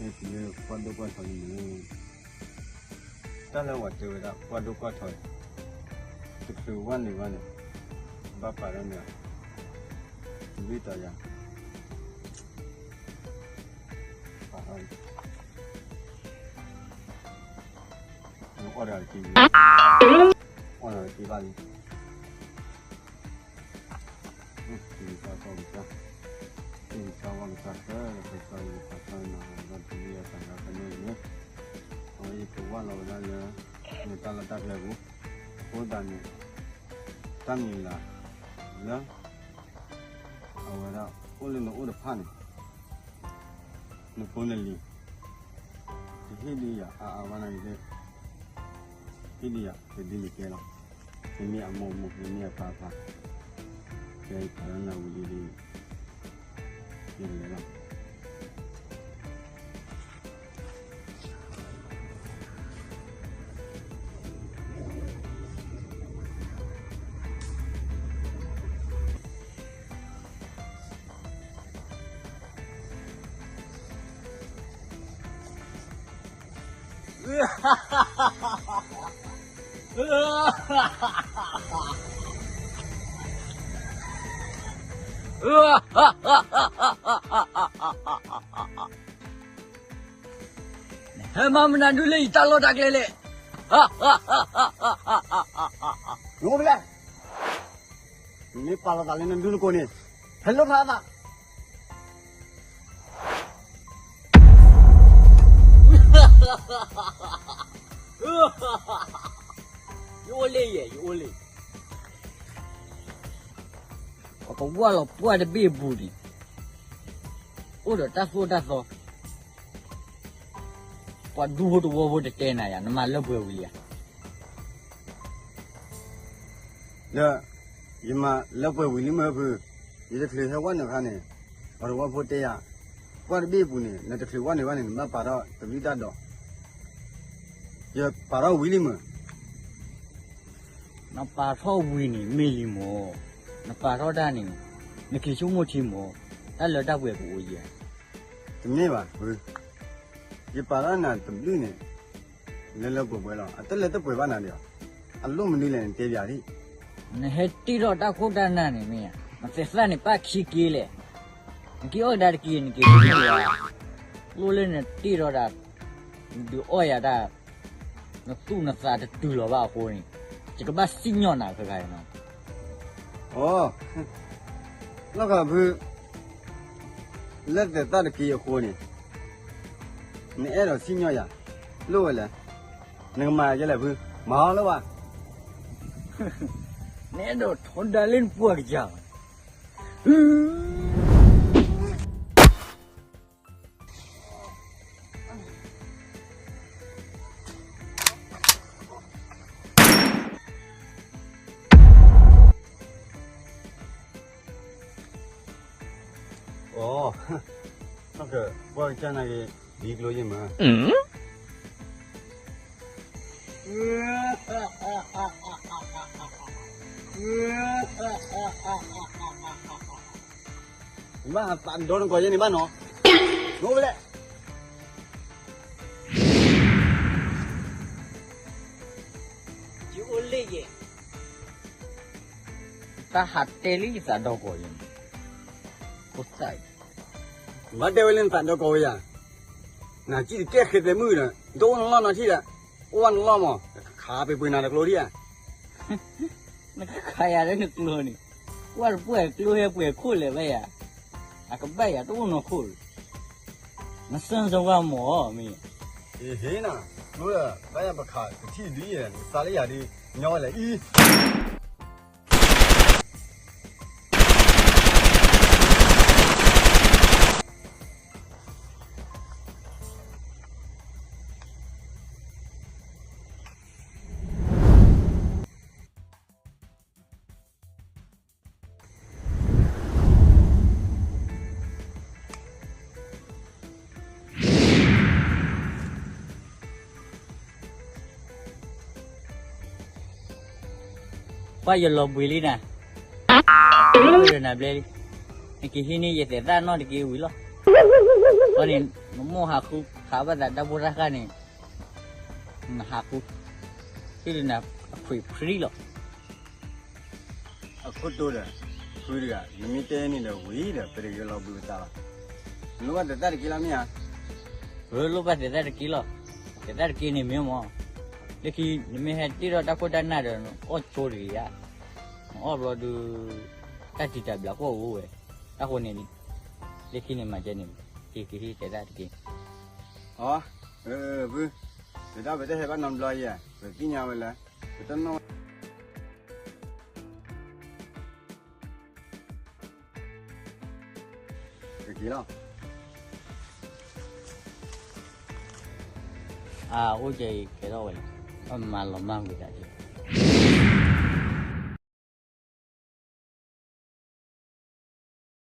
လၢပှၢ်ဒိၣ်ပှၢ်ထီန့ၣ်, တၢ်လၢပှၤတဲဝဲဒၣ်ပှၢ်ဒိၣ်ပှၢ်ထီ, တချုးဝဲန့ၣ်ဝဲန့ၣ်, ဘၣ်ပာ်ထီၣ်န့ၣ်, တဘ့ၣ်တီယၤ, ပာ်ထီၣ်န့ၣ်, အီၣ်တဂၤတက့ၢ်, အီၣ်တဂၤတက့ၢ်ဘၣ်လံ. ကစၢ်ကီကစၢ်, ကစၢ်ဝါကစၢ်သၢ, ကစၢ်ယွၤပာ်ထီၣ်န့ၢ် ဒီးတမ့ၢ်အတၢ်ဂၤဖဲန့ၣ်န့ၣ်, အဝဲယကဝၢ်လီၤဝဲဒၣ်လၢ နတၢ်လီၢ်တၢ်ကျဲပူၤ, အဃိသတးန့ၣ်, တၢ်မံၤလၢ်လၢ အဝဲဒၣ်အိၣ်လၢနအိၣ်တဖၣ်န့ၣ်, နဖိနလံၤ, တဟ့ၣ်ဒုးယၤအါအါဘၣ်နာ်က့ၤ, ဟ့ၣ်ဒုးယၤ ကဒုးနကဲလီၤ, နမ့ၢ်အမိၢ်မိၢ် နမ့ၢ်အပၢ်ပၢ်, ကဲပာ်လီၤနၤဝံၤလံဒီး ယလဲၤလီၤ. နဟဲမၤမနုၤဒုလၢယတၢ်လီၢ်တၢ်ကျဲလဲၣ်. နအိၣ်ဖဲလဲၣ်, နမ့ၢ်ပာ်လီၤသးလၢနဒူၣ်နကိးန့ၣ်, ဟဲလိၣ်ဖျါသး. ယအိၣ်လံယဲ, ယအိၣ်လံ. ပကဝၢ်လီၤပှၢ်တဘ့ၣ်အပူၤန့ၣ်, အိၣ်ဒီးတၢ်သိၣ်တၢ်သီ, ပှၤဒူဖိတဝီဖိတတဲနၤယၤ, နမၤလၢပှဲၤဝံၤလံဧါ. ဒီး ယမၤလၢပှဲၤဝံၤလံမ့ၢ်ဖု, ယတချုးဟဲဝဲနုာ်အခါန့ၣ်, ပှၤတဝီဖိတဲယၤ, ပှၢ်တဘ့ၣ်အပူၤန့ၣ် နတချုးဝဲနုာ်ဘၣ်န့ၣ် နဘၣ်ပာ်ထီၣ်တဘျုးတၢ်ဒီး, ယပာ်ထီၣ်ဝံၤလံမ့ၢ်. နပာ်ထီၣ်ဝံၤန့ၣ်မ့ၢ်လံမ့ၢ်, နပာ်ထီၣ်တၢ်န့ၣ်, နက့ၤဆိကမိၣ်ထံမ့ၢ်, တၢ်လၢတၢ်ပှဲၤကအိၣ်ယဲ. တမ့ၢ်ဘၣ်ဖု, ယပာ်ထီၣ်နၤတဘျုးန့ၣ် လၢလၢပှဲၤပှဲၤလီၤ, အတလၢတပှဲၤဘၣ်နၤဒီး, အလိၣ်မနုၤလဲၣ်နတဲပၠးဒံး. နဟဲတ့ၢ်ထီၣ်တၢ်ခိၣ်တၢ်နၢ်န့ၣ်မ့ၢ်ဧါ, နသဲးသၣ်န့ၣ်ပၣ်ခံက့လဲၣ်, နက့ၤအီၣ်ကဒါတက့ၢ် နက့ၤဒုးမ့ၢ်ဧါ. လိၣ်လၢနတ့ၢ်ထီၣ်တၢ်, နဒုးအီၣ်ယၤတၢ်, နသူၣ်နသးတတုၤလီၤဘၣ်အဃိန့ၣ်, ယကဘၣ်စံၣ်ညီၣ်နၤခဲခါအံၤနီၤ. အိ, လီၤဂာ်ဖု, လၢသဲးသၣ်တက့ၢ်အဃိန့ၣ်, နအဲၣ်ဒိးစံၣ်ညီၣ်ယၤ, လိၣ်ဝဲလဲၣ်, နကမၤယဲလဲၣ်ဖု, မၤအီၤလၢၤဘၣ်. နအဲၣ်ဒိးထီဒါလၢနပှၢ်ကစၢ်ဘၣ်. အိ, ပှၢ်ကစၢ်နၤက့ၤ, ဒ်ကျိယ့ၢ်မး. နဘၣ်ဟးသးဒီနကိးယဲန့ၣ်ဘၣ်နီၤ, နအိၣ်ဖဲလဲၣ်. ယအိၣ်လၢယဲ, တၢ်ဟးတဲလၢယသးဒီကိးယဲန့ၣ်, ဖိသၣ်အံၤ, ဘၣ်တဲဝဲလၢနသးဒီကိးဝဲယၤ, နစံၣ်တကဲဃဲၤသဲးမုၣ်ဒီး နတအိၣ်နလီၢ်နီတထံၣ်ဒီး, အိၣ်ဝဲနလီၢ်မး, ခးပှဲၤပှဲၤနၤတကျိဒံးဧါ. နကခးယၤလၢနကျိန့ၣ်, ကွၢ်တပှဲၤကျိဟဲပှဲၤခိၣ်လဲၣ်ဘၣ်ယၤ, အကဘၣ်ယၤတအိၣ်နီၢ်ခိၣ်, နစၢၢ်စဝါမးမ့ၢ်. ဟ့ၣ်နၤ, ကျိဒီး ဘၣ်ယၤပခးကထံၣ်ဒ်အံၤ, နသးလၢယၤဒ်, ညီဝဲလဲၣ်အံၤ. ပှၢ်ယလီၤဘှံးလံနၤ, ဒီးနၤဘျဲလံ, နက့ၤဟံးန့ၢ်ယသဲးသၣ်နီၢ်တက့ၢ်ဝံၤလီၤ. အန့ၣ်, နမိၢ်ဟးဃု ခးဘၣ်သးတၢ်ဖိတၢ်ဃၢ်န့ၣ်, နဟးဃု, ဟ့ၣ်လၢနခွံးဖြံလီၤ. အခိၣ်တိဒီး, ဖုတဂၤ, နမ့ၢ်တဲန့ၣ်ဒီးဝံၤဒီး ပတဂ့ၤလီၤဘှံးပသးလီၤ. နလိၣ်ဘၣ်သဲးသၣ်တက့ၢ်လီၤမ့ၢ်ဧါ. ပလိၣ်ဘၣ်သဲးသၣ်တက့ၢ်လီၤ. သဲးသၣ်တက့ၢ်န့ၣ်မ့ၢ်မ့ၢ်, လၢခံ နမ့ၢ်ဟဲတ့ၢ်ထီၣ်တၢ်ခိၣ်တၢ်နၢ်ဒီး နအီၣ်ဆိတဂ့ၤဧါ. နအီၣ်ဘျီဒုး တၢ်တံာ်တာ်ဘျးကီၢ်အိၣ်ဝဲ. တၢ်ဃိန့ၣ် လၢခံန့ၣ်မၤကဲန့ၣ်, က့ၤက့ၤဟ့ၣ်သဲးသၣ်တက့ၢ်. အ, ဖု, ပတၢ်ပတဟဲဘၣ်နီတဘျီယဲ, ပသ့ၣ်ညါဝဲလၢ ပတနီၣ် ကက့ၤလီၤ. အအိၣ်ကဲအံၤကဲထီၣ်ဝဲလီၤ. အမၤလီၤမၢ်ကွံာ်တၢ်